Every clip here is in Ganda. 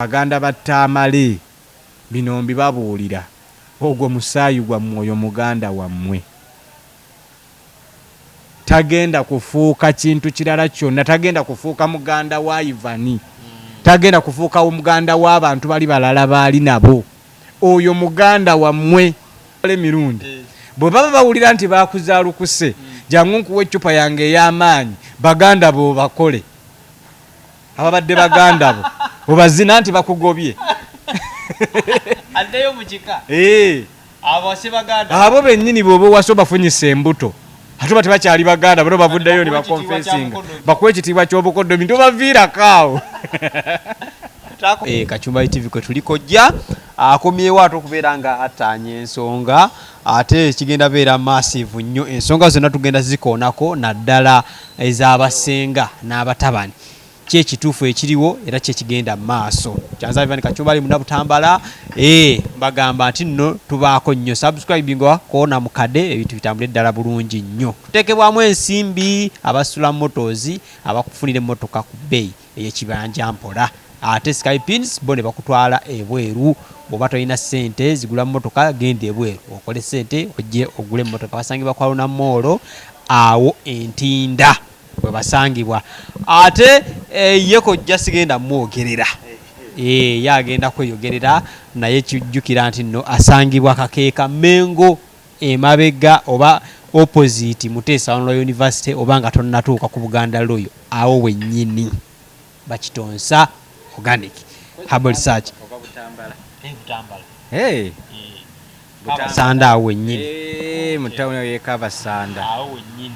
Baganda ba Tamale bino mbibabuulira, ogwo musaayi gwammwe oyo muganda wammwe. Tagenda kufuuka kintu kirala kyonna, tagenda kufuuka muganda wa Ivan, tagenda kufuuka muganda w'abantu bali balala baali nabo. Oyo muganda wammwe. Emirundi bwe baba bawulira nti baakuzaalukuse, jangu nkuwe eccupa yange ey'amaanyi, baganda bo bakole. Ababadde baganda bo obazina nti bakugobye. Addeyo mu kika. Eh. Abo si baganda. Abo bennyini bw'oba owasa obafunyisa embuto, ate oba tebakyali baganda bo, bavuddeyo ne Bakuwa ekitiibwa kya bakonfesinga, bukoddomi. Bakuwa ekitiibwa ky'obukoddomi, tobaviirako awo. Eh, Kachumba TV kwe tuli kojja akomyewo ate okubeera nga attaanya ensonga, ate kigenda beera massive nnyo. Ensonga zonna tugenda zikoonako, naddala ez'abasenga n'abatabani. Ki ekituufu ekiriwo era ki ekigenda mu maaso? Kyanza Ivan Kachumba ali Munnabutambala. Eh, mbagamba nti nno tubaako nnyo subscribing koona mukade, ebintu bitambule ddala bulungi nnyo. Tuteekebwamu ensimbi abasula motors abakufunira emmotoka ku bbeeyi ey'ekibanja mpola, ate Skypins bo ne bakutwala ebweru. Bw'oba tolina ssente zigula mmotoka, genda ebweru okole ssente ojje ogule emmotoka. Basangibwa ku Aluna Mall awo Entinda we basangibwa. Ate eh, ye kojja sigenda mwogerera, eh, ye agenda kweyogerera, naye kijjukira nti nno asangibwa Kakeeka Mengo emabega oba opposite Muteesa One Royal University, oba nga tonnatuuka ku Buganda Royal, awo wennyini bakitonsa organic herbal research. Ova Butambala. Butambala. Hey. Kabasanda awo wennyini. Eh, mu town ye Kabasanda. Awo wennyini.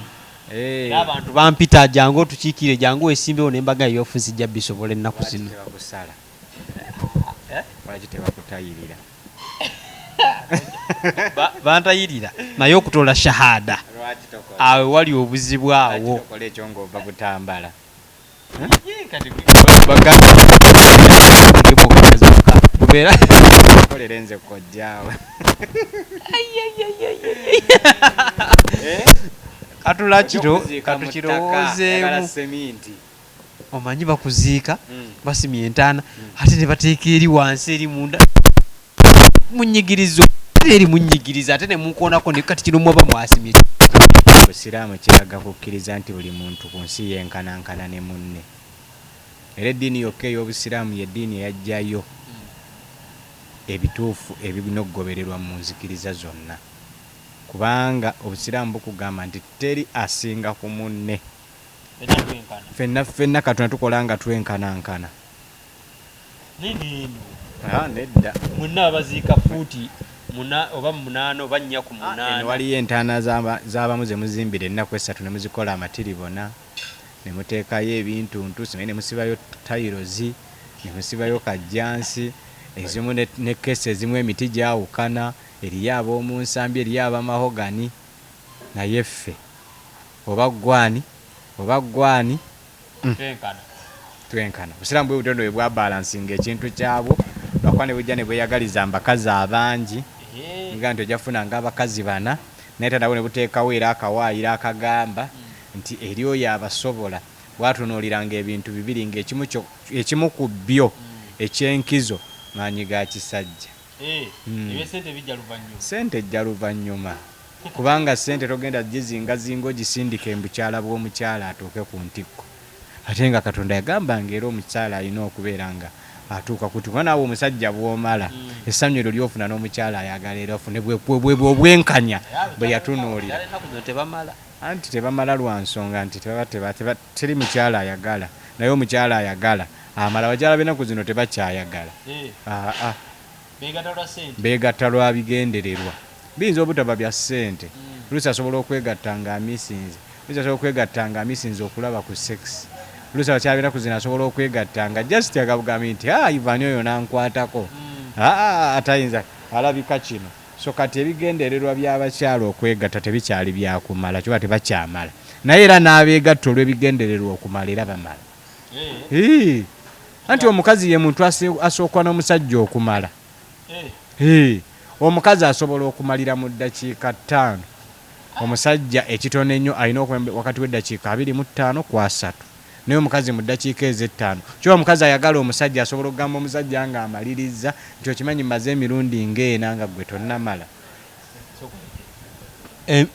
Eh. Era abantu bampita, jangu otukiikire, jangu wesimbewo, ne mbaga ebyobufuzi jja bisobola ennaku Lwaki zino. tebakusala? Lwaki tebakutayirira? Bantayirira naye okutoola shahada Lwaki tokola? awo wali obuzibu Lwaki awo. tokola ekyo ng'ova Butambala? Bagamba Kolera nze kojjaawe. Katulakiro Okuziika mu ttaka, ayagala katukirowoozeemu. seminti. Omanyi bakuziika, basimye entaana, ate ne bateeka eri wansi eri munda munyigiriza, ate eri munyigiriza, ate ne mukoonako ne kati kino mwaba mwasimye. Obusiraamu kiraga kukkiriza nti buli muntu ku nsi yenkanankana ne munne. Era eddiini yokka ey'Obusiraamu y'eddiini eyaggyayo ebituufu ebirina okugobererwa mu nzikiriza zonna. Kubanga Obusiraamu bukugamba nti teri asinga ku munne. Ffenna ffenna Katonda tukola nga twenkanankana. Ah, nedda. Mwenna babaziika fuuti muna oba munaana oba nnya ku Eno munaana. waliyo entaana z'abamu ze muzimbira ennaku 3 ne muzikola amatiribona, ne muteekayo ebintuntu, simanyi ne musibayo tayirozi, ne musibayo kajjansi, ezimu ne kesi ezimu emiti gyawukana, eriyo ab'omu nsambi, eriyo ab'amahogani, naye ffe oba ggwani oba ggwani Twenkana. Twenkana. Obusiraamu bwe butyo nno bwe bwabalansinga ekintu kyabwo, lwakuba ne bujja ne bweyagaliza abakazi abangi, nga nti ojja kufuna ng'abakazi bana, naye ate nabwo ne buteekawo era akawaayiro akagamba nti eri oyo abasobola bwatunuuliranga ebintu bibiri ng'ekimu kyo ekimu ku byo eky'enkizo maanyi ga kisajja. Eby'essente bijja luvannyuma. Ssente ejja luvannyuma kubanga ssente togenda gizingazinga ogisindike mu bukyala bw'omukyala atuuke ku ntikko, ate nga Katonda yagamba nga era omukyala alina okubeera nga atuuka ku ntikko, kuba naawe omusajja bw'omala essanyu eryo ly'ofuna n'omukyala ayagala era ofune bwe obwenkanya bwe yatunuulira. Abakyala ennaku zino tebamala. Anti tebamala lwa nsonga nti tebaba teba teba teri mukyala ayagala, naye omukyala ayagala amala. Abakyala b'ennaku zino tebakyayagala. Aa. Beegatta lwa ssente. Beegatta lwa bigendererwa. Biyinza obutaba bya ssente. Oluusi asobola okwegatta ng'amisinze. Oluusi asobola okwegatta ng'amisinze okulaba ku sex. Oluusi abakyala b'ennaku zino asobola okwegatta nga just agambye nti haa Ivan oyo n'ankwatako. Haa tayinza alabika kino. So kati ebigendererwa by'abakyala okwegatta tebikyali bya kumala kyova tebakyamala. Naye era n'abeegatta olw'ebigendererwa okumala era bamala. Hii. Anti omukazi ye muntu asooka n'omusajja okumala. Hii. Omukazi asobola okumalira mu ddakiika 5. Omusajja ekitono ennyo alina okuba wakati w'eddakiika 25 ku 30. Naye omukazi mu ddakiika ezo ettaano, kyoba omukazi ayagala omusajja asobola okugamba omusajja nga amalirizza nti okimanyi mmaze emirundi ng'ena nga ggwe tonnamala.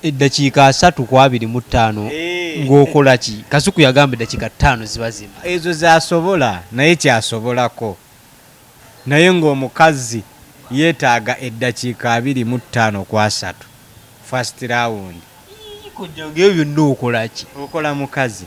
Eddakiika 30 ku 25 ng'okola ki? Kasuku yagamba eddakiika 5 ziba zima. Ezo z'asobola, naye ky'asobolako. Naye ng'omukazi yeetaaga eddakiika 25 ku 30, first round. Kojja, ng'ebyo byonna okola ki? Okola mukazi.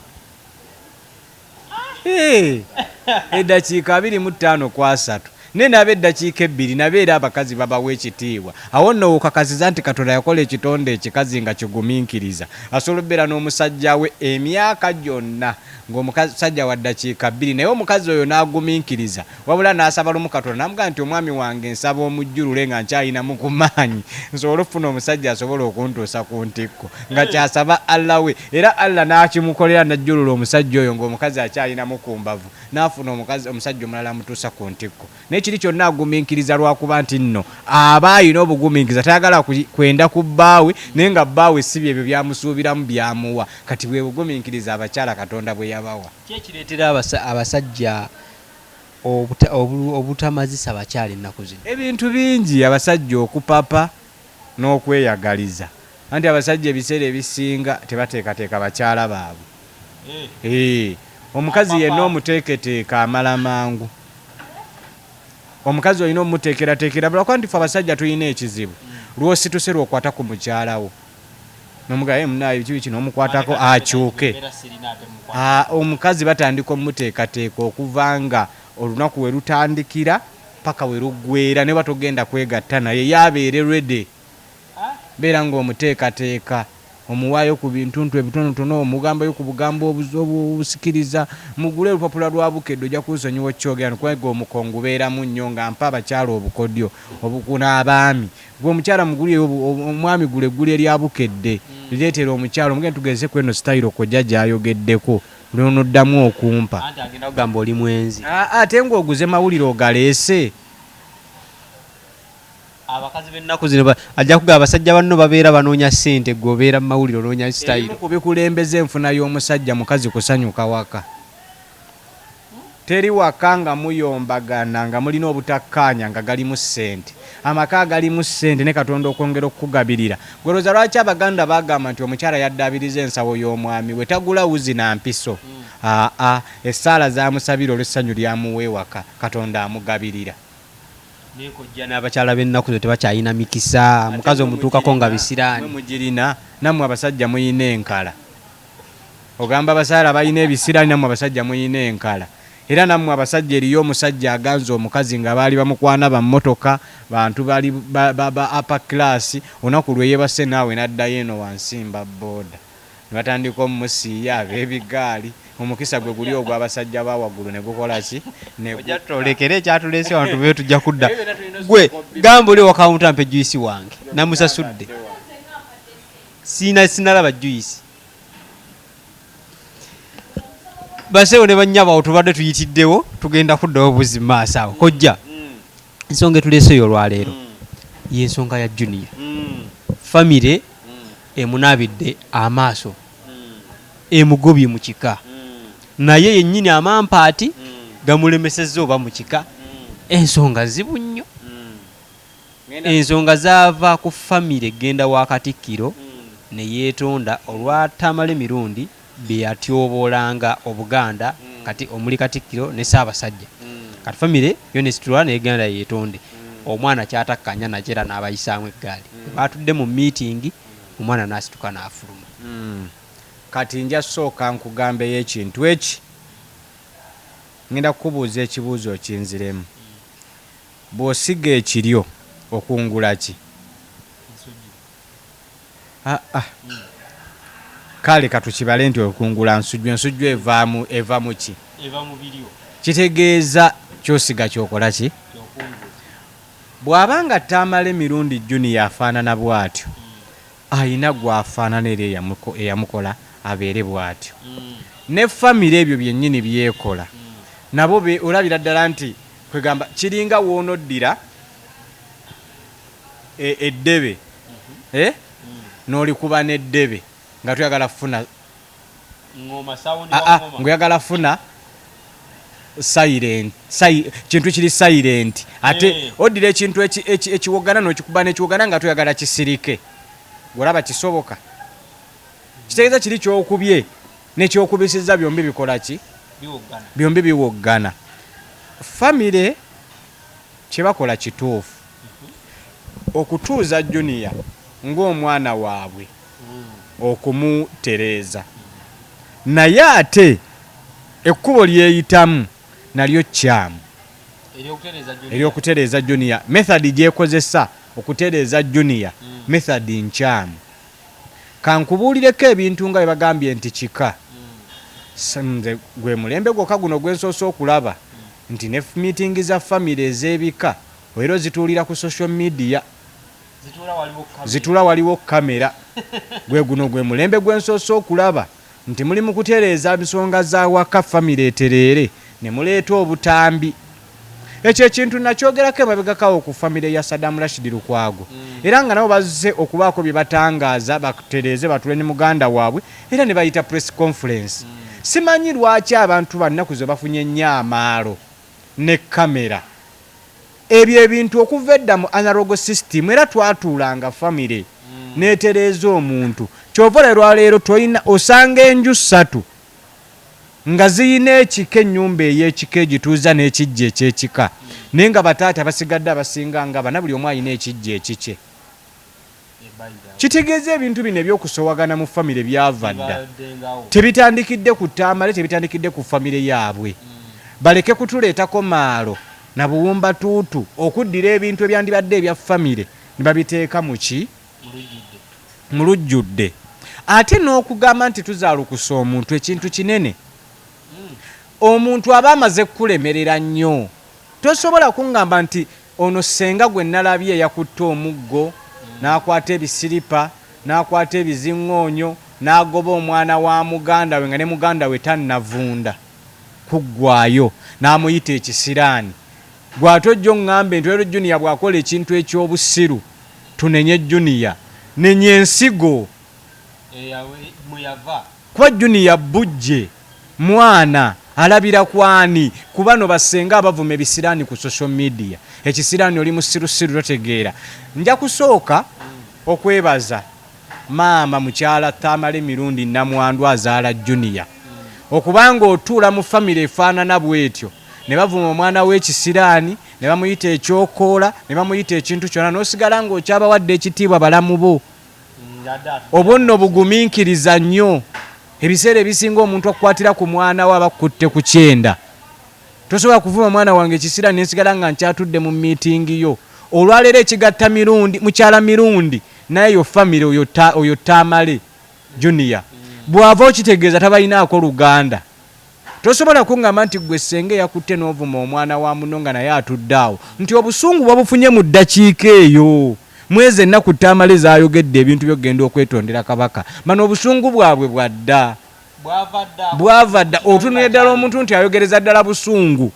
Eddakiika 25 ku 30, naye naaba eddakiika 2 nabo era abakazi babawa ekitiibwa. Awo nno wokakasiza nti Katonda yakola ekitonde ekikazi nga kigumiikiriza, asobola okubeera n'omusajja we emyaka gyonna ng'omusajja wa ddakiika 2, naye omukazi oyo n'agumiikiriza. Wabula n'asaba lumu Katonda n'amugamba nti omwami wange nsaba omujjulule nga nkyalinamu ku maanyi, nsobole okufuna omusajja asobola okuntuusa ku ntikko, nga kyasaba Allah we, era Allah n'akimukolera, n'ajjulula omusajja oyo ng'omukazi akyalinamu ku mbavu, n'afuna omukazi omusajja omulala amutuusa ku ntikko. Naye kiri kyonna agumiikiriza lwakuba nti nno aba alina obugumiikiriza, tayagala kwenda ku bbaawe, naye nga bbaawe si byebyo byamusuubiramu byamuwa. Kati bwe bugumiikiriza abakyala Katonda bwe yabawa. Ki ekireetera abasajja obutamazisa bakyala ennaku zino? Ebintu bingi, abasajja okupapa n'okweyagaliza. Anti abasajja ebiseera ebisinga tebateekateeka bakyala baabwe. Omukazi yenna omuteeketeeka amala mangu. Omukazi olina omuteekerateekera, lwakuba nti ffe abasajja tulina ekizibu, lw'osituse lw'okwata ku mukyala wo nomugamba munaaye biki biki, n'omukwatako akyuke. Omukazi batandika omuteekateeka okuva nga olunaku we lutandikira paka we luggweera, ne batogenda kwegatta naye yabeere ready. Beera ng'omuteekateeka, omuwaayo ku bintuntu ebitonotono, omugambayo ku bugambo obusikiriza. Mugule olupapula lwa Bukedde, ojja kunsonyiwa okyogera nkwega omukongo gubeeramu nnyo nga mpa abakyala obukodyo n'abaami. Gwe omukyala mugulire, omwami gula eggulire lya Bukedde, lireetera omukyala omugende tugeze ku eno sitayiro kojja gy'ayogeddeko lw'onoddamu okumpa. Anti agenda kugamba oli mwenzi. Ate ng'oguze mawulire ogaleese. Abakazi b'ennaku zino ajja kugamba abasajja banno babeera banoonya ssente, gwe obeera mu mawulire onoonya sitayiro. Ebimu ku bikulembeza enfuna y'omusajja mukazi kusanyuka waka. Teri waka nga muyombagana nga mulina obutakkaanya nga galimu ssente. Amaka agalimu ssente ne Katonda okwongera okukugabirira. Ggwe olowooza lwaki Abaganda baagamba nti omukyala yaddaabiriza ensawo y'omwami we tagula wuzi na mpiso? Aa, essaala z'amusabira olw'essanyu ly'amuwa ewaka, Katonda amugabirira. Naye kojja n'abakyala b'ennaku zino tebakyalina mikisa, omukazi omutuukako nga bisiraani. Mwe mugirina, nammwe abasajja muyina enkala. Ogamba abakyala balina ebisiraani, nammwe abasajja muyina enkala. Era nammwe abasajja eriyo omusajja aganza omukazi nga baali bamukwana ba mmotoka, bantu bali ba upper class, olunaku lwe yeebase naawe n'addayo eno wansi mba bbooda. Ne batandika omumusiiya ab'ebigaali, omukisa gwe guli ogw'abasajja ba waggulu ne gukola ki? Ne Ojja twolekere ekyatuleese wano tubeeyo tujja kudda. Gwe gamba oli owa kawunta mpe juyisi wange namusasudde. Sina sinalaba juyisi. Basewo ne bannyabo awo tubadde tuyitiddewo tugenda kuddawo buzi mu maaso awo. Kojja ensonga etuleeseeyo olwaleero y'ensonga ya Junior. Famire emunaabidde amaaso, emugobye mu kika, naye yennyini amampaati gamulemesezza oba mu kika. Ensonga zibu nnyo. Ensonga zaava ku famire genda wa Katikkiro ne yeetonda olwa Tamale Mirundi bye yatyoboolanga Obuganda kati omuli Katikkiro ne Ssaabasajja. Kati famire yo nesitula negenda yeetonde. Omwana kyatakkanya nakyo era n'abayisaamu eggaali. Bwe baatudde mu miitingi omwana n'asituka n'afuluma. Kati nja sooka nkugambeyo ekintu eki. Ngenda kukubuuza ekibuuzo okinziremu. Bw'osiga ekiryo okungula ki? Aa, kale katukibale nti okungula nsujju. Ensujju evaamu eva mu ki? Eva mu biryo. Kitegeeza ky'osiga ky'okola ki? Bw'aba nga Tamale Mirundi Junior afaanana bw'atyo, ayina gw'afaanana era eyamukola abeere bw'atyo. Ne famire ebyo byennyini byekola nabo olabira ddala nti kwegamba kiringa w'onoddira eddebe, n'olikuba n'eddebe nga tuyagala kufuna Aa, ng'oyagala funa silent, kintu kiri silent ate oddira ekintu ekiwogana n'okikuba n'ekiwogana nga toyagala kisirike. Olaba kisoboka? Kitegeeza kiri kyokubye nekyokubisiza byombi bikola ki? Byombi biwoggana. Famire kyebakola kituufu okutuuza Junior ng'omwana waabwe okumutereeza, naye ate ekkubo lyeyitamu nalyo kyamu ery'okutereeza Junior. Method gyekozesa okutereeza Junior method nkyamu. Kankubuulireko ebintu nga bwe bagambye nti kika. Nze gwe mulembe gwokka guno gwe nsoose okulaba nti ne meeting za famire ez'ebika era ozituulira ku social media. Zituula waliwo kamera. Gwe guno gwe mulembe gwe nsoose okulaba nti muli mu kutereeza nsonga za waka famire etereere ne muleeta obutambi. Ekyo ekintu nakyogerako emabegako awo ku famire ya Saddam Rashid Lukwago era nga nabo bazze okubaako bye batangaaza batereeze batuule ne muganda waabwe era ne bayita press conference. Simanyi lwaki abantu ba nnaku zino bafunye nnyo amaalo ne kamera. Ebyo ebintu okuva edda mu analog system era twatuulanga famire n'etereeza omuntu. Ky'ova olaba olwaleero tolina osanga enju ssatu nga ziyina ekika, ennyumba ey'ekika egituuza n'ekiggya eky'ekika, naye nga bataata basigadde abasinga nga bana buli omu alina ekiggya ekikye. Kitegeeza ebintu bino eby'okusowagana mu famire byava dda, tebitandikidde ku Tamale, tebitandikidde ku famire yaabwe. Baleke kutuleetako maalo na buwumbatuutu okuddira ebintu ebyandibadde ebya famire ne babiteeka mu ki? Mu lujjudde. Ate n'okugamba nti tuzaalukusa omuntu ekintu kinene. Omuntu aba amaze kukulemerera nnyo. Tosobola kungamba nti ono ssenga gwe nalabye yakutte omuggo, n'akwata ebisiripa, n'akwata ebizingoonyo, n'agoba omwana wa muganda we nga ne muganda we tannavunda kuggwaayo, n'amuyita ekisiraani. Ggwe ate ojja oŋŋambe nti leero Junior bw'akola ekintu eky'obusiru tunenye Junior. Nenya ensigo. Kuba Junior bbujje, mwana, alabira ku ani? Ku bano bassenga abavuma ebisiraani ku social media. Ekisiraani oli musirusiru totegeera. Nja kusooka okwebaza maama mukyala Tamale Mirundi Namwandu azaala Junior okuba nga otuula mu famire efaanana bw'etyo ne bavuma omwana we ekisiraani ne bamuyita ekyokoola ne bamuyita ekintu kyonna n'osigala ng'okyabawadde ekitiibwa balamu bo. Obwo nno bugumiikiriza nnyo. Ebiseera ebisinga omuntu akukwatira ku mwana we aba akukutte ku kyenda. Tosobola kuvuma mwana wange ekisiraani ne nsigala nga nkyatudde mu miitingi yo. Olwaleero ekigatta Mirundi, mukyala Mirundi n'eyo famire oyo oyo Tamale Junior bw'ava okitegeeza tabalinaako luganda. Tosobola kungamba nti ggwe ssenga eyakutte n'ovuma omwana wa munno nga naye atudde awo nti obusungu wabufunye mu ddakiika eyo. Mw'ezo ennaku Tamale z'ayogedde ebintu by'okugenda okwetondera Kabaka, bano obusungu bwabwe bwa dda. Bwava dda. Otunulira ddala omuntu nti ayogereza ddala busungu.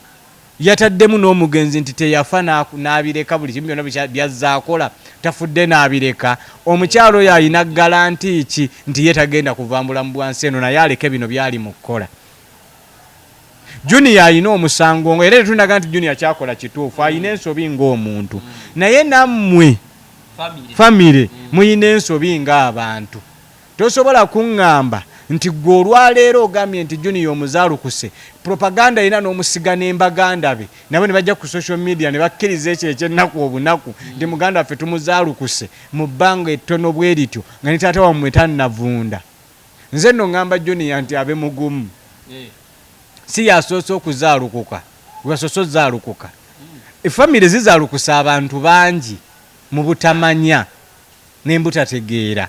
Yataddemu n'omugenzi nti teyafa n'abireka buli kimu byonna by'azze akola tafudde n'abireka. Omukyala oyo alina ggalanti ki nti ye tagenda kuva mu bulamu bwa nsi eno naye aleke bino by'ali mu kukola. Junior alina omusango era tetunaga nti Junior ky'akola kituufu, alina ensobi ng'omuntu naye nammwe famire mulina ensobi ng'abantu. Tosobola kungamba nti gwe olwaleero ogambye nti Junior omuzalukuse, propaganda yena nomusiga nembaganda be nabo nebajja ku social media nebakkiriza ekyo ekyennaku obunaku nti muganda waffe tumuzalukuse mu bbanga ettono bwerityo nga ne taata wammwe tannavunda. Nze nno ngamba Junior nti abe mugumu. Si yasoose okuzalukuka, gwebasoose ozalukuka. Family zizalukusa abantu bangi mu butamanya. Ne mbutategeera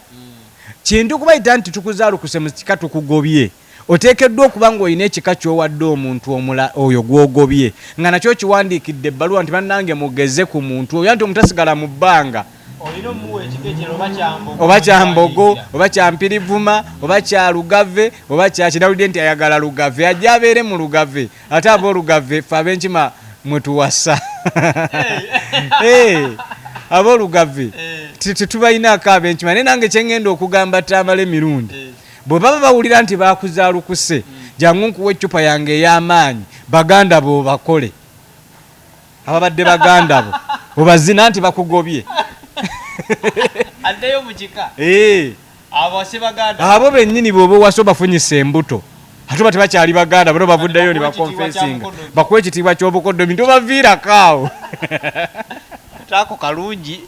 kintu kubayita nti tukuzaalukuse mu kika tukugobye. Oteekeddwa okuba ng'olina ekika ky'owadde omuntu omula oyo gw'ogobye nga nakyo okiwandiikidde ebbaluwa nti bannange mugeze ku muntu oyo anti omuntu tasigala mu bbanga. Olina omuwa ekika ekirala oba kya Mbogo Oba kya Mbogo, oba kya Mpirivuma, oba kya Lugave, oba kya ki. Nawulidde nti ayagala Lugave ajje abeere mu Lugave. Ate ab'Olugave ffe ab'enkima mwe tuwasa. Eh, ab'Olugave tetubalinaako ab'enkima. Naye nange kye ŋŋenda okugamba Tamale Mirundi, Bwe baba bawulira nti bakuzaalukuse, jangu nkuwa eccupa yange ey'amaanyi, baganda bo bakole. Ababadde baganda bo obazina nti bakugobye. Addeyo mu kika. Eh. Abo si baganda. Abo bennyini bw'oba owasa obafunyisa embuto. Ate oba tebakyali baganda bano bavuddeyo ne Bakuwa ekitiibwa kya bakonfesinga. bukoddomi. Bakuwa ekitiibwa ky'obukoddomi tobaviirako awo. Taako kalungi.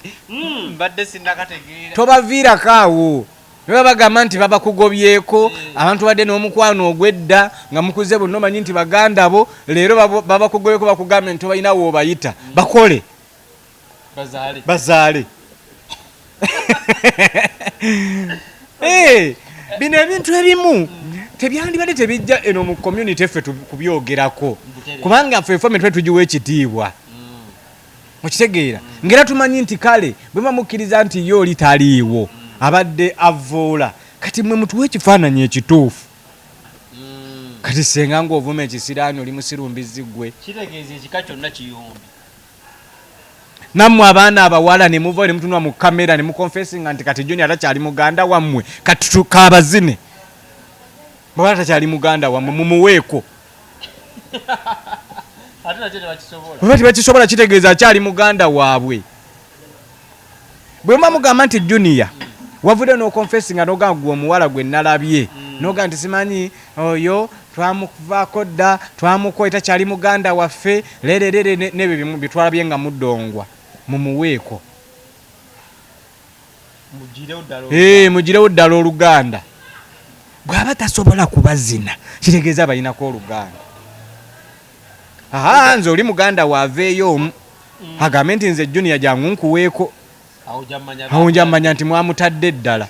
Mbadde sinnakategeera. Tobaviirako awo. Ne baba bagamba nti babakugobyeko, abantu badde n'omukwano ogw'edda nga mukuze bonna omanyi nti baganda bo, leero babakugobyeko bakugambye nti tobalina w'obayita. Bakole. Bazaale. Bazaale. Bino ebintu ebimu tebyandibadde tebijja eno mu community ffe kubyogerako. Kubanga ffe family twe tugiwa ekitiibwa. Okitegeera? Ng'era tumanyi nti kale bwe muba mukkiriza nti ye oli taliiwo, abadde avvoola. Kati mmwe mutuwe ekifaananyi ekituufu. Kati ssenga ng'ovuma ekisiraani oli musiru mbizzi ggwe. Kitegeeza ekika kyonna kiyombi. Nammwe abaana abawala ne muvayo ne mutunula mu kamera ne mukonfesinga nti kati Junior takyali muganda wammwe, kati kaabazine. Bw'aba takyali muganda wammwe mumuweeko. Ate nakyo tebakisobola. Bwe tebakisobola kitegeeza akyali muganda waabwe. Bwe muba mugamba nti Junior wavudde n'okonfesinga n'ogamba gwe omuwala gwe nalabye, n'ogamba nti simanyi oyo twamuvaako dda, twamukoye takyali muganda waffe, leererere n'ebyo bye twalabye nga muddongwa, mumuweeko. Mugirewo ddala oluganda. Bw'aba tasobola kubazina kitegeeza abalinako oluganda. Aha, nze oli muganda waaveeyo omu agambe nti nze Junior jangu nkuweeko. Awo nja mmanya nti mwamutadde ddala.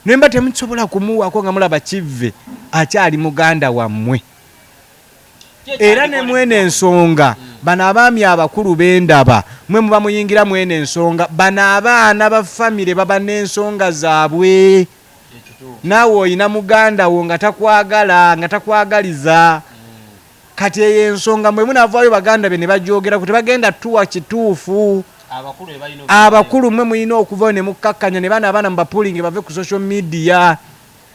Naye mba temusobola kumuwaako nga mulaba kivve akyali muganda wammwe. Era ne mwene ensonga bano abaami abakulu bendaba mwe muba muyingira mwene ensonga, bano abaana ba famire baba n'ensonga zaabwe. Naawe olina muganda wo nga takwagala, nga takwagaliza. Kati eyo ensonga mwe munaavaayo baganda be ne bagyogerako, tebagenda tuwa kituufu. Abakulu mwe mulina okuvaayo ne mukkakkanya ne bano abaana mubapulinge bave ku social media.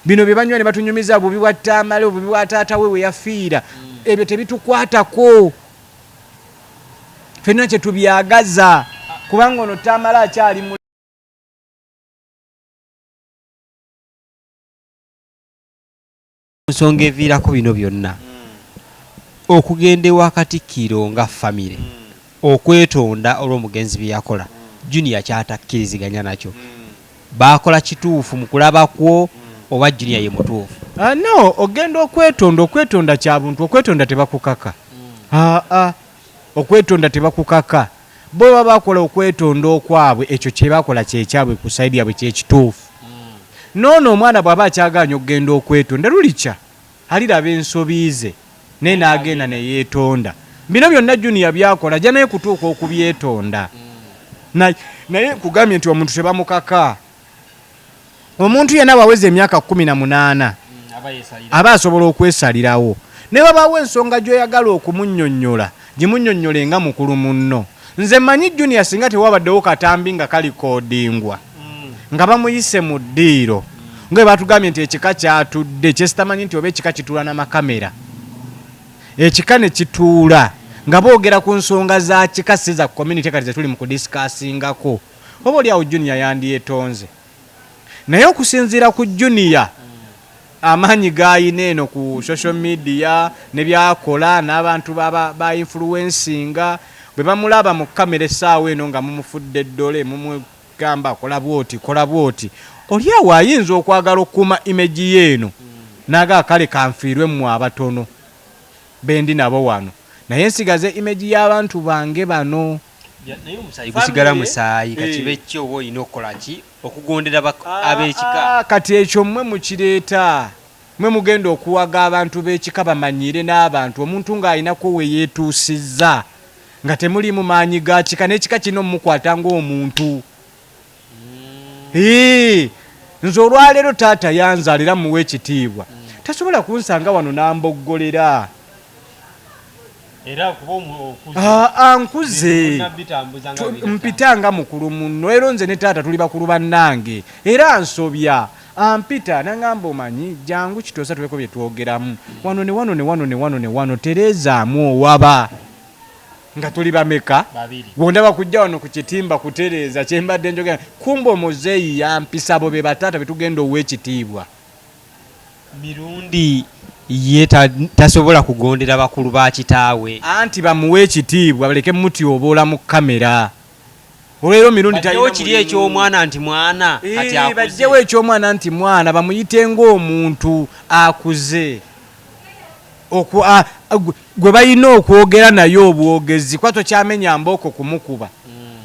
Bino bye banywa ne batunyumiza obubi bwa Tamale, obubi bwa taata we we yafiira, ebyo tebitukwatako. Ffenna kye tubyagaza kubanga ono Tamale akyali mu nsonga eviirako bino byonna okugenda ewa Katikkiro nga famire okwetonda olw'omugenzi bye yakola, Junior ky'atakkiriziganya nakyo. Baakola kituufu mu kulaba kwo oba Junior ye mutuufu? No, ogenda okwetonda, okwetonda kya buntu, okwetonda tebakukaka. Okwetonda tebakukaka. Bo baba bakola okwetonda okwabwe, ekyo kye bakola kye kyabwe ku side yabwe kye kituufu. N'ono omwana bw'aba akyagaanye okugenda okwetonda, lulikya aliraba ensobi ze naye n'agenda ne yeetonda. Bino byonna Junior by'akola ajja naye kutuuka okubyetonda. Naye nkugambye nti omuntu tebamukaka. Omuntu yenna bw'aweza emyaka 18 aba asobola okwesalirawo. Ne wabaawo ensonga gy'oyagala okumunnyonnyola, gimunnyonnyole nga mukulu munno. Nze mmanyi Junior singa tewabaddewo katambi nga kalikoodingwa nga bamuyise mu ddiiro nga bwe baatugambye nti ekika kyatudde, kye sitamanyi nti oba ekika kituula na makamera. Ekika ne kituula nga boogera ku nsonga za kika si za community kati ze tuli mu kudisikaasingako. Oba oli awo Junior yandyetonze. Naye okusinziira ku Junior amaanyi g'ayina eno ku social media ne by'akola n'abantu ba influencinga, bwe bamulaba mu kamera essaawa eno nga mumufudde ddole, mumugamba kola bw'oti, kola bw'oti, oli awo ayinza okwagala okukuuma image ye eno n'agamba kale kanfiirwe mmwe abatono be ndi nabo wano naye nsigaze image y'abantu bange bano. Naye omusaayi gusigala musaayi, kakibe ki oba olina okukola ki okugondera ab'ekika. Kati ekyo mmwe mukireeta, mmwe mugenda okuwaga abantu b'ekika bamanyiire n'abantu, omuntu ng'alinako we yeetuusizza nga temuliimu maanyi ga kika, n'ekika kirina omukwata ng'omuntu. Nze olwaleero taata yanzaala era mmuwa ekitiibwa, tasobola kunsanga wano n'amboggolera. Era kuba okuze. Nkuze. Mpita nga mukulu munno. Leero nze ne taata tuli bakulu bannange. Era nsobya. Ampita nangamba, omanyi, jangu Kitoosa tubeko bye twogeramu wano ne wano ne wano ne wano ne wano, tereezaamu owaba nga tuli bameka. Babiri. Bwondaba kujja wano ku kitimba kutereeza kyembadde njogera, kumba omuzeeyi yampisa. Abo be bataata betugenda ow'ekitiibwa. Mirundi ye tasobola kugondera bakulu ba kitaawe. Anti bamuwe ekitiibwa, baleke mutyoboola mu kamera. Olwero Mirundi bajjewo talina kiri mulimu. Eky'omwana nti mwana kati akuze. Bajjewo ekyomwana nti mwana, bamuyite ng'omuntu akuze. Gwe balina okwogera naye obwogezi, kuba tokyamenya mbooko kumukuba.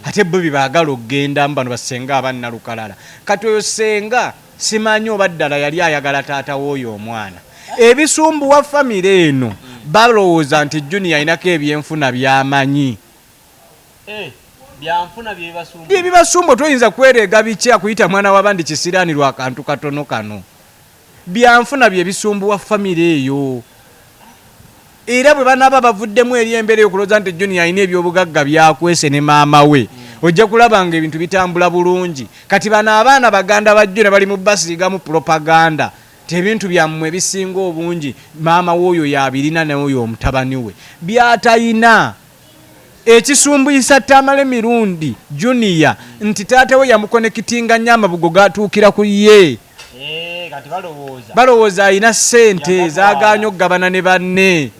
Ate bo byebaagala okugendamu bano basenga abannalukalala. Kati oyo senga simanyi oba ddala yali ayagala taata w'oyo omwana. Ebisumbuwa famire eno, balowooza nti Junior alinako ebyenfuna by'amanyi. Byanfuna byebasumba. Byebibasumba. Toyinza kwereega biki akuyita mwana w'abandi kisiraani lwa kantu katono kano. Byanfuna byebisumbuwa famire eyo. Era bwe banaaba bavuddemu eri embeera eyokulowooza nti Junior alina ebyobugagga byakwese ne maama we, ojja kulaba nga ebintu bitambula bulungi. Kati bano abaana baganda ba Junior bali mu basiigamu propaganda ti ebintu byammwe ebisinga obungi maama w'oyo yabirina, n'oyo omutabani we byatayina. Ekisumbuyisa Tamale Mirundi Junior nti taata we yamukonekitinga nnyo, amabugo gatuukira ku ye. Kati balowooza balowooza alina ssente. Yagatwala. Zagaanye okugabana ne banne.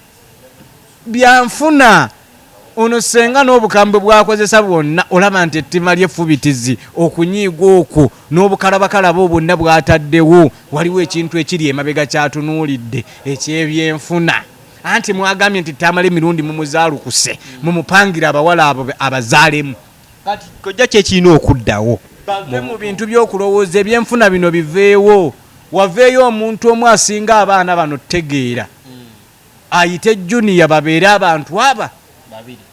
Byanfuna ono senga n'obukambwe bwakozesa bwonna, olaba nti ettima ly'effubitizi, okunyiiga okwo n'obukalabakalaba bwonna bw'ataddewo, waliwo ekintu ekiri emabega kyatunuulidde ekyebyenfuna. Anti mwagambye nti Tamale Mirundi mumuzaalukuse, mumupangire abawala abo abazaalemu. Kati kojja kyekirina okuddawo? Bave mu bintu by'okulowooza ebyenfuna, bino biveewo, waveeyo omuntu omu asinga abaana bano tegeera, ayite Junior, babeere abantu aba babiri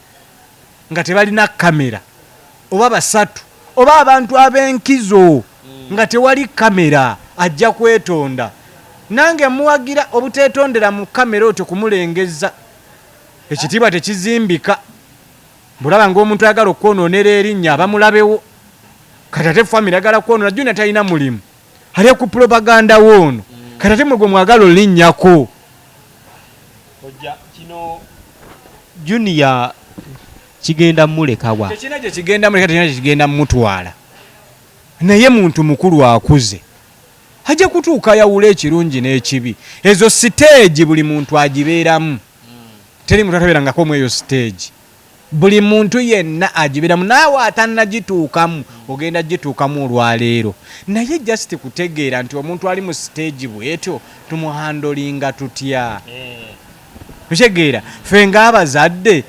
nga tebalina kamera, oba basatu, oba abantu ab'enkizo nga tewali kamera. Ajja kwetonda. Nange muwagira obuteetondera mu kamera otyo kumulengeza. Ekitiibwa tekizimbika. Bulaba ng'omuntu ayagala okwonoonera erinnya abamulabewo. Kati ate famire ayagala kwonoona Junior, talina mulimu, ali ku propaganda woono. Kati ate mwe gwe mwagala olinnyako. Kojja, kino Junior kigenda mulekawa? Tekirina gye kigenda muleka, tekirina gye kigenda mutwala. Naye muntu mukulu akuze, ajja kutuuka ayawula ekirungi n'ekibi. Ezo stage buli muntu agibeeramu, teri muntu atabeerangako mu eyo stage. Buli muntu yenna agibeeramu, naawe atannagituukamu ogenda gituukamu olwaleero. Naye just kutegeera nti omuntu ali mu stage bwetyo tumuhandlinga tutya? Okitegeera, ffe ng'abazadde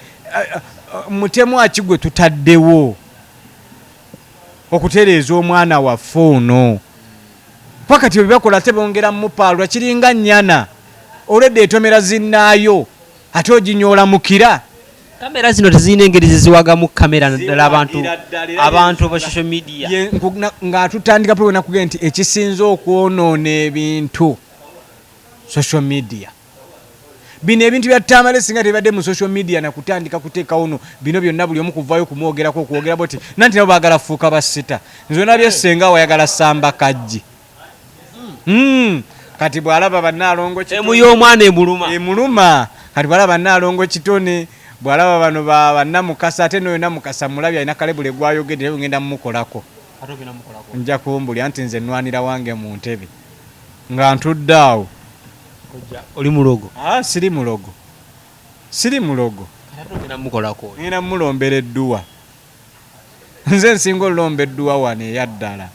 mutemu aki gwe tutaddewo okutereeza omwana waffe ono? Pakati bwe bakola ate bongera mupaalula. Kiringa nnyana olwedda etomera zinnaayo, ate oginyoola mukira. Kamera zino tezirina engeri zeziwagamu kamera, naddala abantu Ziwagira ddala, era abantu ba social media. Ng'atutandika pwe nakugenda nti ekisinza okwonoona ebintu social media. Bino ebintu bya Tamale singa tebibadde mu social media nakutandika kuteekawo no bino byonna, buli omu kuvaayo kumwogerako, okwogera boti nanti nabo baagala fuuka basita. Nze onabye senga wayagala samba kajji. Kati bw'alaba bannaalongo emu y'omwana emuluma. Emuluma. Kati bw'alaba bannaalongo Kitone, bw'alaba bano bannamukasa, ate noyo Namukasa mulabye alina kalebule gwayogedde, naye ngenda mumukolako. Ate ogenda mukolako? Nja kumbulya nti nze nwanira wange mu ntebe nga ntudde awo. Kojja, oli mulogo? Ah, siri mulogo, siri mulogo. Kati ate ogenda mukolako? Ngenda mulombera edduwa. Nze nsinga olulomba edduwa wano eyaddala.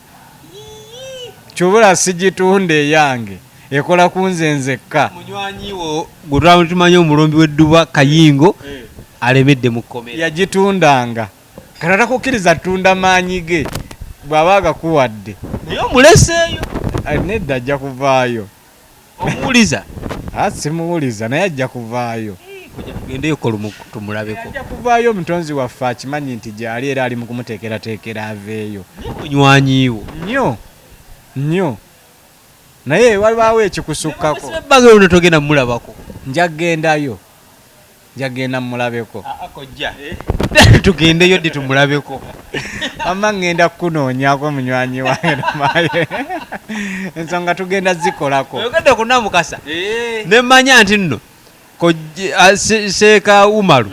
Kyobula sigitunda, eyange ekola ku nze nzekka. Munywanyi wo gwe twaba tumanyi, omulombi w'edduba Kayingo, alemedde mu kkomera. Yagitundanga. Kati atakukkiriza tunda maanyi ge bw'aba agakuwadde. Naye omuleseeyo? Ah, nedda, ajja kuvaayo. Omuwuliza? Ah, simuwuliza, naye ajja kuvaayo. Kojja, tugendeyo kolumu tumulabeko. Ajja kuvaayo. Omutonzi waffe akimanyi nti gyali, era ali mu kumuteekerateekera aveeyo. Naye munywanyi wo? Nnyo nnyo, naye walibaawo ekikusukkako. Ebbanga luno togenda mumulabako? Nja kgendayo, nja kgenda mumulabeko. Kojja, tugendeyo ddi tumulabeko? Ama ŋŋenda kukunoonyaako munywanyi wange. Nomaye. Ensonga tugenda zikolako. Oyogedde ku Namukasa nemmanya nti nno Seeka Umaru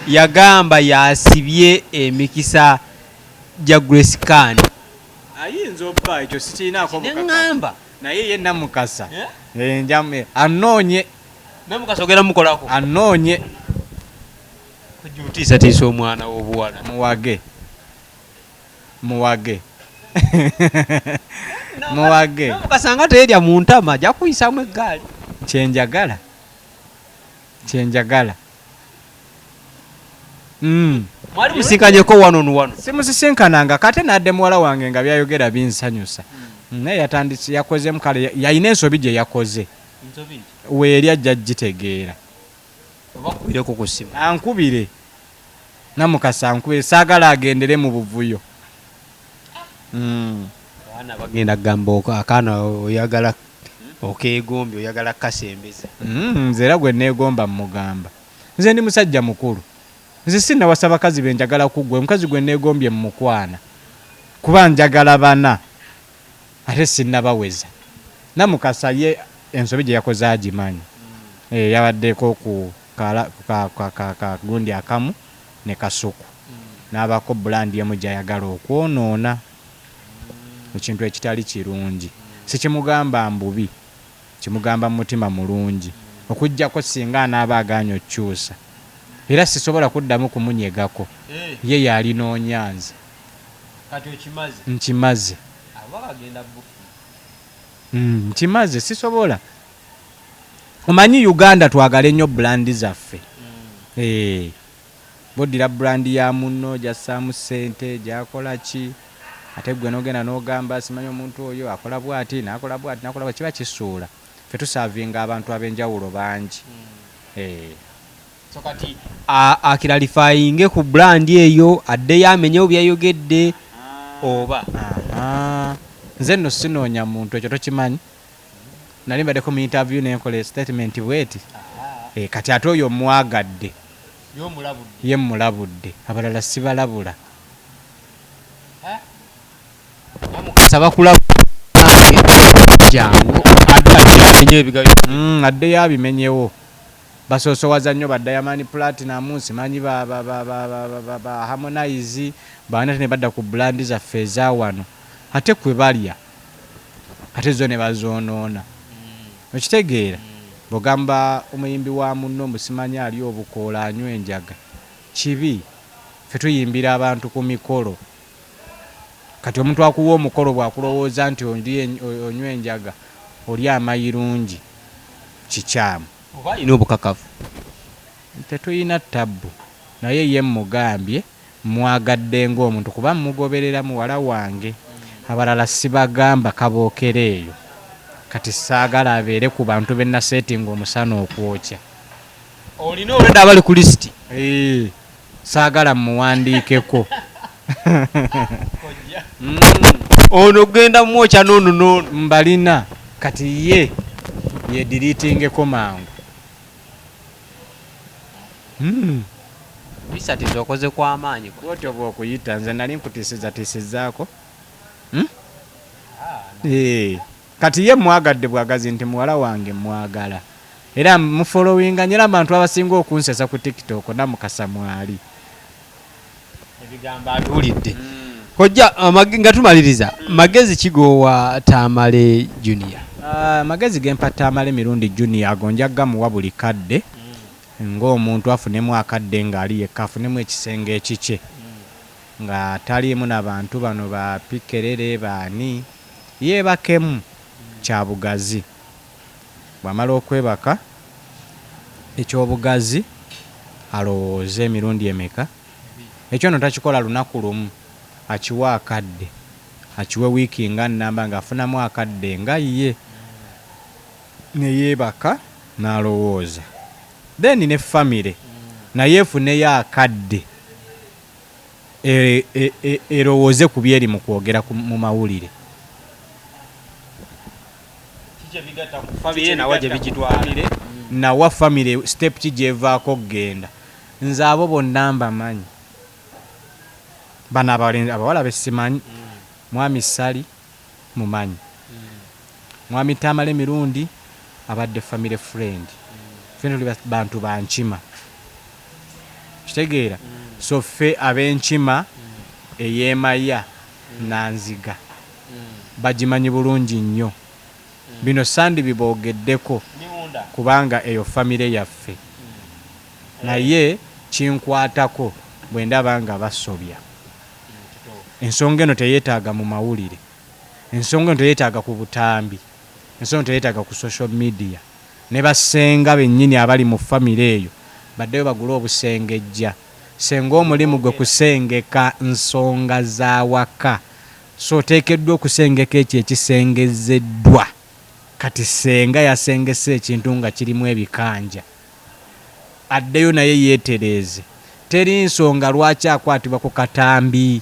yagamba yasibye emikisa gya Grace Khan. Ayinza obba ekyo sikirinaako bukakafu. Neŋŋamba. Naye ye Namukasa. Anoonye. Namukasa ogenda mukolako. Anoonye. Kojja otiisatiisa omwana w'obuwala. Muwage. Muwage. Muwage. Namukasa nga teyerya mu ntama ajja kuyisaamu eggaali. Kyenjagala. Kyenjagala. Mwali musinkanyeko wano nu wano? Simusisinkananga kate nadde muwala wange nga byayogera binsanyusa. Naye yatandise yakozemu kale yalina ensobi gye yakoze. Ensobi ki? Weeri ajja gitegeera. Oba akubireko ku ssimu. Ankubire. Namukasa ankubire saagala agendere mu buvuyo. Abaana bagenda kugamba akaana oyagala okeegombye oyagala kasembeza. Nze era gwe neegomba mmugamba. Nze ndi musajja mukulu. Nze sinnawasa bakazi be njagala kuggwa, omukazi gwe neegombye mmukwana. Kuba njagala bana ate sinnabaweza. Namukasa ye ensobi gye yakoze agimanyi. Yabaddeko ku kagundi akamu ne kasuku. N'abaako brand emu gy'ayagala okwonoona. Ekintu ekitali kirungi. Sikimugamba mbubi, kimugamba mu mutima mulungi. Okuggyako singa anaaba agaanye okukyusa. Era sisobola kuddamu kumunyegako. Ye y'alinoonya nze. Kati okimaze? Nkimaze. Aba agenda bufuna. Nkimaze sisobola. Omanyi Uganda twagale nnyo brand zaffe. Boddira brand ya munno gy'assaamu ssente gy'akola ki ate ggwe n'ogenda n'ogamba simanyi omuntu oyo akola bw'ati n'akola bw'ati n'akola bw'ati kiba kisuula. Ffe tusaavinga abantu ab'enjawulo bangi. So kati akiralifayinge ku brand eyo addeyo amenyewo byayogedde oba? Nze nno sinoonya muntu ekyo tokimanyi. Nali mbaddeko mu interview ne nkola statement bw'eti. Kati ate oyo mwagadde. Ye mmulabudde. Abalala sibalabula. Namukasa bakulabudde jangu addeyo ebigayo. Addeyo abimenyewo. Basoosowaza nnyo ba Diamond Platnumz, simanyi ba Harmonize, baani ate ne badda ku brand zaffe eza wano. Ate kwe balya ate zo ne bazoonoona. Okitegeera? Bw'ogamba omuyimbi wa munno mbu simanyi ali obukoola anywa enjaga. Kibi. Ffe tuyimbira abantu ku mikolo. Kati omuntu akuwa omukolo bw'akulowooza nti onywa enjaga oli amayirungi kikyamu. Oba alina obukakafu? Tetulina ttabbu naye ye mmugambye mwagadde ng'omuntu kuba mmugoberera muwala wange. Abalala sibagamba kabookera eyo. Kati saagala abeere ku bantu be naseetinga omusana okwokya. Olina olwedda abali ku lisiti? Saagala mmuwandiikeko. Ono ogenda mwokya n'ono n'ono. Mbalina kati ye yediriitingeko mangu. Tisatiza okoze kw'amaanyi. Bw'otyo bw'okuyita nze nali nkutiisizatiisizaako. Kati ye mwagadde bwagazi nti muwala wange mwagala. Era mufollowinga nnyo era abantu abasinga okunsesa ku TikTok Namukasa mwali. Ebigambo abiwulidde. Kojja nga tumaliriza magezi kigoowa Tamale Junior. Magezi ge mpa Tamale Mirundi Junior ago nja gamuwa buli kadde ng'omuntu afunemu akadde ng'ali yekka afunemu ekisenge ekikye nga taliimu na bantu bano ba pikerere baani yeebakemu kya bugazi. Bw'amala okwebaka ekyobugazi alowooze emirundi emeka. Ekyo nno takikola lunaku lumu akiwe akadde akiwe wiiki nga nnamba ng'afunamu akadde nga ye ne yeebaka n'alowooza. Then ne famire naye efuneyo akadde erowooze ku byeri mu kwogera mu mawulire. Nawa famire step ki gy'evaako okugenda. Nze abo bonna mbamanyi. Bano abawala be simanyi. Mwami Ssali mumanyi. Mwami Tamale Mirundi abadde family friend. Ffe tuli bantu ba nkima, kitegeera? So ffe ab'enkima ey'emaya nanziga bagimanyi bulungi nnyo. Bino sandi biboogeddeko kubanga eyo famire yaffe, naye kinkwatako bwe ndaba nga basobya. Ensonga eno teyeetaaga mu mawulire, ensonga eno teyeetaaga ku butambi, ensonga eno teyeetaaga ku social media. Ne bassenga bennyini abali mu famire eyo baddeyo bagule obusengejja. Ssenga omulimu gwe kusengeka nsonga za waka, so oteekeddwa okusengeka ekyo ekisengezzeddwa. Kati ssenga yasengese ekintu nga kirimu ebikanja, addeyo naye yeetereeze. Teri nsonga lwaki akwatibwa ku katambi,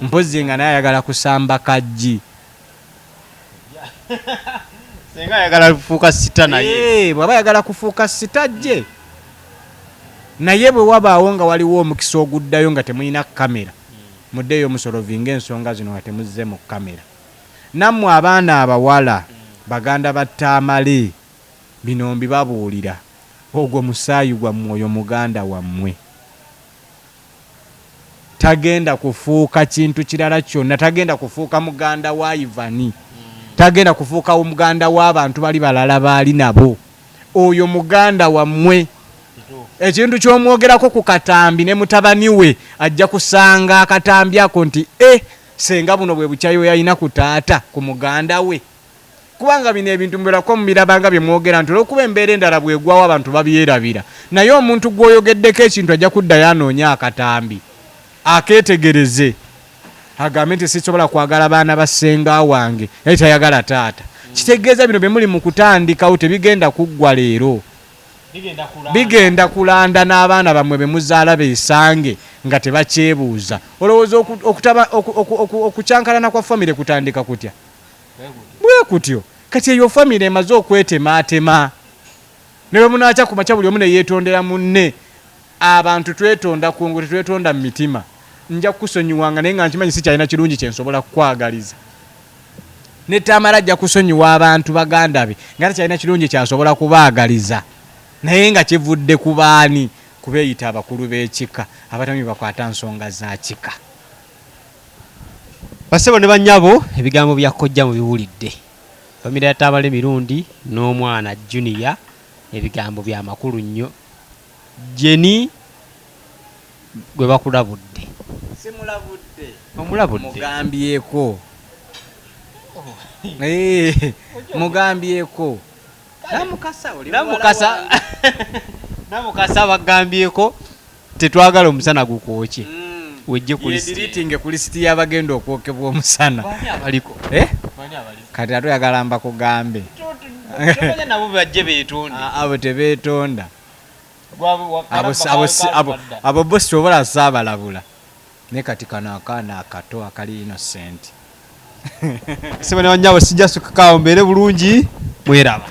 mpozzi nga naye ayagala kusamba kaggi. Senga ayagala kufuuka sita naye. Eh, bw'aba ayagala kufuuka sita ajje, naye bwe wabaawo nga waliwo omukisa oguddayo nga temulina kamera, muddeeyo musolovinge ensonga zino nga temuzze mu kamera. Nammwe abaana abawala, baganda ba Tamale, bino mbibabuulira, ogwo musaayi gwammwe, oyo muganda wammwe. Tagenda kufuuka kintu kirala kyonna, tagenda kufuuka muganda wa Ivani, tagenda kufuuka muganda w'abantu bali balala baali nabo. Oyo muganda wammwe. Ekintu ky'omwogerako ku katambi ne mutabani we ajja kusanga akatambi ako nti e senga buno bwe bukyayi bwe yalina ku taata ku muganda we. Kubanga bino ebintu mubeerako mubiraba nga bye mwogera nti olw'okuba embeera endala bw'egwawo abantu babyerabira, naye omuntu gw'oyogeddeko ekintu ajja kuddayo anoonye akatambi akeetegereze agambe nti sisobola kwagala baana ba ssenga wange naye tayagala taata. Kitegeeza bino bye muli mu kutandikawo tebigenda kuggwa leero, bigenda kulanda n'abaana bammwe be muzaala beesange nga tebakyebuuza. Olowooza okukyankalana kwa famire kutandika kutya? Bwe kutyo. Kati eyo famire emaze okwetemaatema, ne bwe munaakya ku makya buli omu ne yeetondera munne. Abantu twetonda ku ngulu, tetwetonda mu mitima. Nja kukusonyiwanga naye nga nkimanyi sikyalina kirungi kye nsobola kukwagaliza. Ne Tamale ajja kusonyiwa abantu baganda be nga takyalina kirungi ky'asobola kubaagaliza, naye nga kivudde ku baani? Ku beeyita abakulu b'ekika abatamanyi bwe bakwata nsonga za kika. Bassebo ne bannyabo, ebigambo bya kojja mubiwulidde. Famire ya Tamale Mirundi n'omwana Junior ebigambo bya makulu nnyo. Jenny gwe bakulabudde. Simulabudde. Omulabudde. Mugambyeko. Eh, mugambyeko. Namukasa oli Namukasa. Namukasa bagambyeko tetwagala omusana gukwokye. Wejje ku lisiti. Yediritinge ku lisiti y'abagenda okwokebwa omusana. Bani abaliko? Eh? Bani abaliko? Kati ate oyagala mbakugambe. Tomanya nabo bajje beetonde. Abo tebeetonda. Abo bo sobola saabalabula. Naye kati kano akaana akato akali innocent. Ssebo ne bannyabo sijja sukka awo mbeere bulungi mweraba.